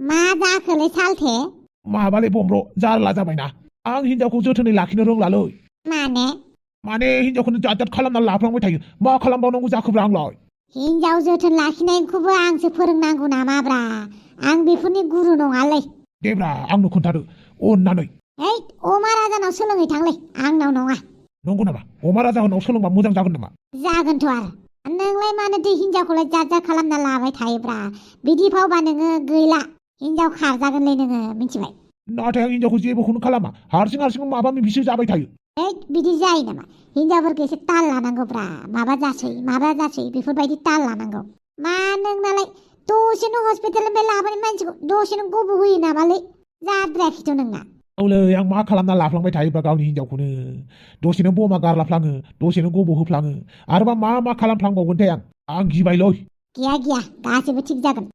मा जाखोलै सालथे? माबालै बमब्र जारला जाबायना आं हिनजावखौ जोथोनै लाखिनो रोंलालै माने हिनजावखौनो जात खालामना लाफ्लांबाय थायो मा खालामबावनांगौ जाखोब्रा आंलाय हिनजाव जोथोन लाखिनायखौबो आंसो फोरोंनांगौ नामाब्रा आं बेफोरनि गुरु नङालै देब्रा आंनो खोन्थादो अननानै है अमा राजानाव सोलोङै थांलै आंनाव नङा नंगौ नामा अमा राजानाव सोलोंबा मोजां जागोन नामा जागोनथ' आरो नोंलाय मानोथो हिनजावखौलाय जात खालामना लाबाय थायोब्रा बिदि फावबा नोङो गैला हिनजाव खारजागोनलै नोङो मिथिबाय नाथाय आं हिनजावखौ जेबोखौनो खालामा हारसिं माबा माबिसो जाबाय थायो बिदि जायो नामा हिनजावफोरखौ एसे ताल लानांगौब्रा माबा जासै बेफोरबायदि ताल लानांगौ मा नोंनालाय दसेनो हस्पिटालनिफ्राय लाबोनाय मानसिखौ दसेनो गबो होयो नामालै जाद्रायाखैथ' नोंना औलै आं मा खालामना लाफ्लांबाय थायोब्रा गावनि हिनजावखौनो दसेनो बमा गारलाफ्लाङो दसेनो गब' होफ्लाङो आरोबा मा खालामफ्लांबावगोनथाय आं गिबायलै गैया गासैबो थिग जागोन